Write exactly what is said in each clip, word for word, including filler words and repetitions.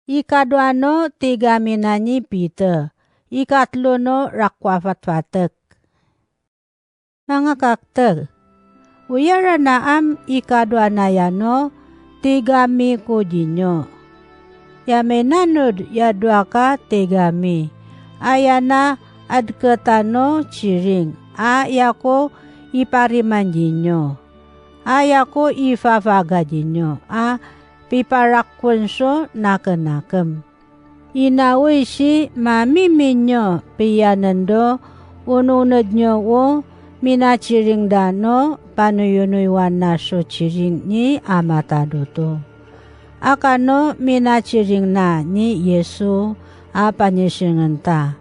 Ikadowa no tig ami na ni Peter, ikatlo no rakwa fatfatek. Manga kakteg, oyarana am ikadowa na ya no tig ami ko diniyo. Ya minanod ya dowa ka tig ami, aya na adketan o ciring a aya ko ipariman diniyo, aya ko ifafaga diniyo a piparakon so nakenakem. Inawi si mamimi niyo piyanen do ononed niyo o minaciring dano panoyonoywan na so ciring ni a matad oto. Akano minaciring na ni Yesu a panisiringen ta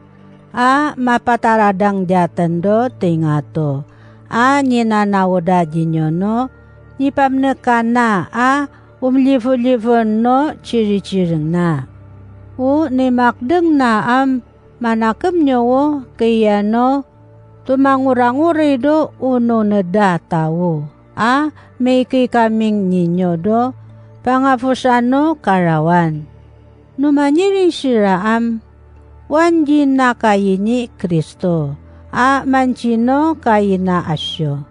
a mapataradang diyaten do tingato a ninanaoda diniyo no nipamnekana a omlifolifoen no ciriciring na. O nimakdeng na am manakem niyo o kiya no tomangorangori do ononed a tawo a mikikaming niyo do pangafosan o karawan. No manyiring sira am, wan di na kayi ni Kristo a mancino kayi na asyo.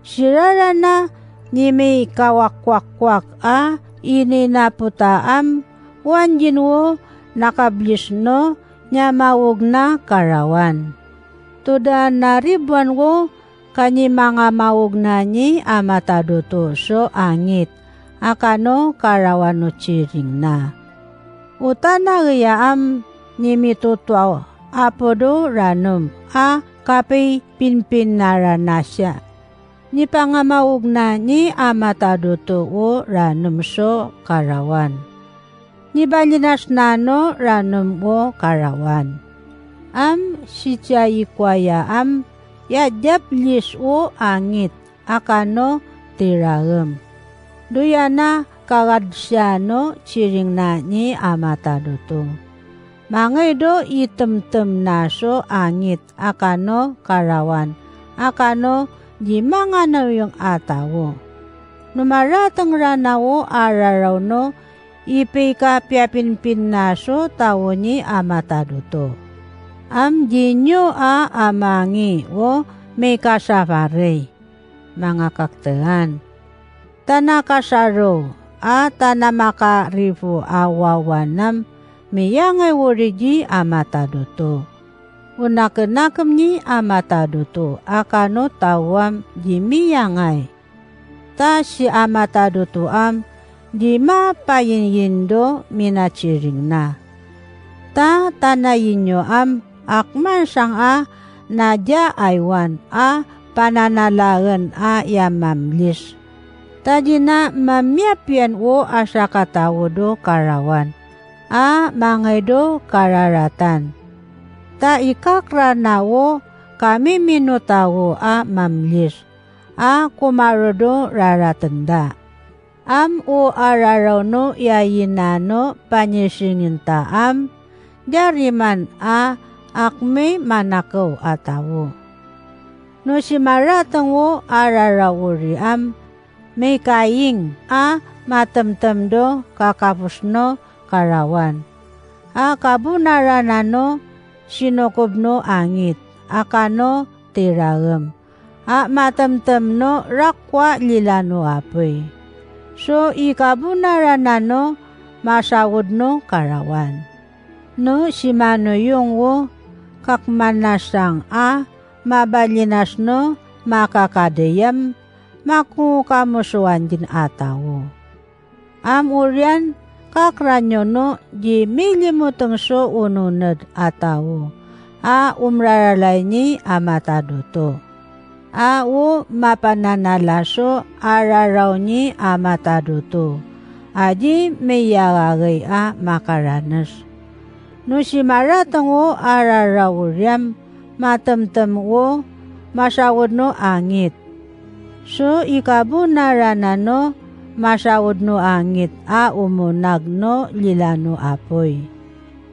Sirara na ni mikawakwakwak a ininapota am, wan di no nakablis no nyamaog na karawan. Toda na riboan o ka ni mangamaog na ni a matad oto so angit a kano karawan o ciring na. O tana giya am ni mitotoaw a podo ranom a kapipinpin na ranasya. Nipangamaog na ni a matad oto o ranom so karawan. Nibalinas na no ranom o karawan. Am sitiya i kowa ya am ya diyablis o angit a kano tiraem. Doya na kagadsiya no ciring na ni a matad oto. Mangay do itemtem na so angit a kano karawan a kano di manganaoyong a tawo. No marateng rana o a raraw no ipikapiyapinpin na so tawo ni a matad oto. Am di niyo a amangi o mikasafari. Manga kaktegan. Tana kasaro a tana makarifo a wawan am miyangay wori di a matad oto. O nakenakem ni a matad oto a kano tawo am di miyangay. Ta si a matad oto am di mapayinyin do minaciring na. Ta tanayin iyo am akman sangka na diya aiwan a pananalagen a iya mamlis. Ta di na mamiyapiyan o a sakatawo do karawan a mangay do kararatan. Ta ikakrana o kamiminotawo a mamlis a komarodo raraten da. Am o a raraw no iyayina no panisingin ta am, diyariman a akmi manakew a tawo. No si marateng o a raraw ori am, mikaing a matemtem do kakapos no karawan. A kabonarana no sinokob no angit a kano tiraem. A matemtem no rakowa lila no apoy. So ikabonarana no masawod no karawan. No si manoyong o kakmanasang a mabalinas no makakadeyam makokamosowan din a tawo. Am oriyan, kakran iyo no di milimoteng so ononed a tawo a omraralay ni a matad oto. A o mapananala so a raraw ni a matad oto a di miyagagay a makaranes. No si marateng o a raraw oriyan, matemtem o masawod no angit. So ikabonarana no masawod no angit a omonag no lila no apoy.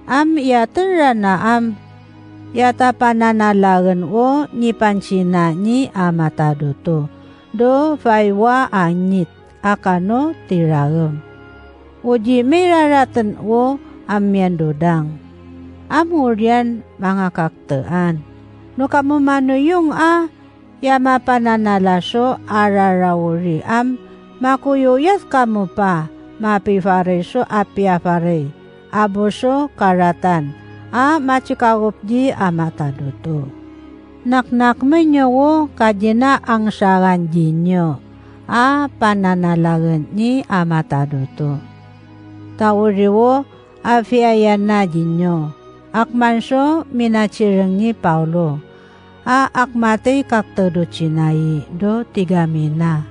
Am iyaten rana am, iyatapananalagen o nipansina ni a matad oto do faiwa a ngit a kano tiraem. o di miraratn o a miyandodang. Amoriyan, manga kaktean, no kamo manoyong a ya mapananala so a raraori am makoyoyat kamo pa mapifaray so a piyafaray a bo so karatan a matsikaop di a matad oto. Naknakmen iyo o kagina angsaran di niyo a pananalagen i a matad oto. Taori o a fiyayana di niyo, akman so minatsireng i Pawlo a akmati kaktedo cinai do tigami na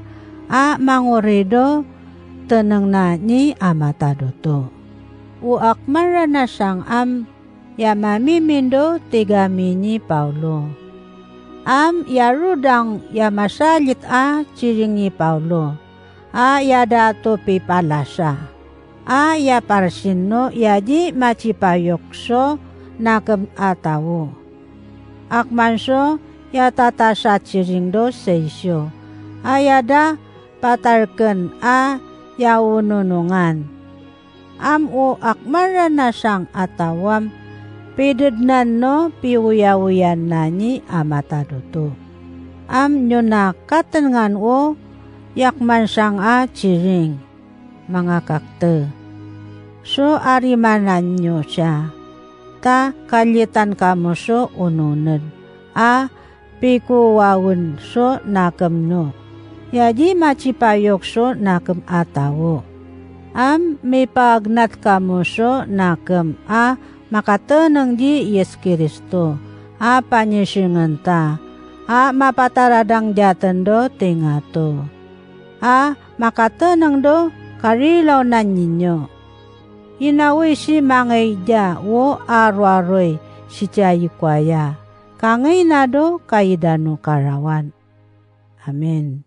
a mangori do tenengna ni a matad oto. O akman rana sangam ya mamimindo tigami ni Pawlo. Am ya rodang ya masalit a tsiring i Pawlo a ya da to pipalasa a ya parsinno ya di matsipayok so nakem a tawo. Akman so ya tatas a tsiring do sisyo a ya da patarken a ya ononongan. Am o akman rana sang a taw am pidednan no piwoyawoyan na ni a matad oto. Am niyo na katenengan o ya kman sang a tsiring, manga kakte. So arimanan iyo siya, ta kalitan kamo so ononed a pikowawen so nakem no ya di matsipayok so nakem a tawo. Am mipagnat kamo so nakem a makateneng di Yis Kristo a panyisingen ta a mapataradang diyaten do tingato a makateneng do karilaonan iyo. Inawi si mangaidiya o aroaroy sii tiya i koaya, kangina do kaidano karawan. Amen.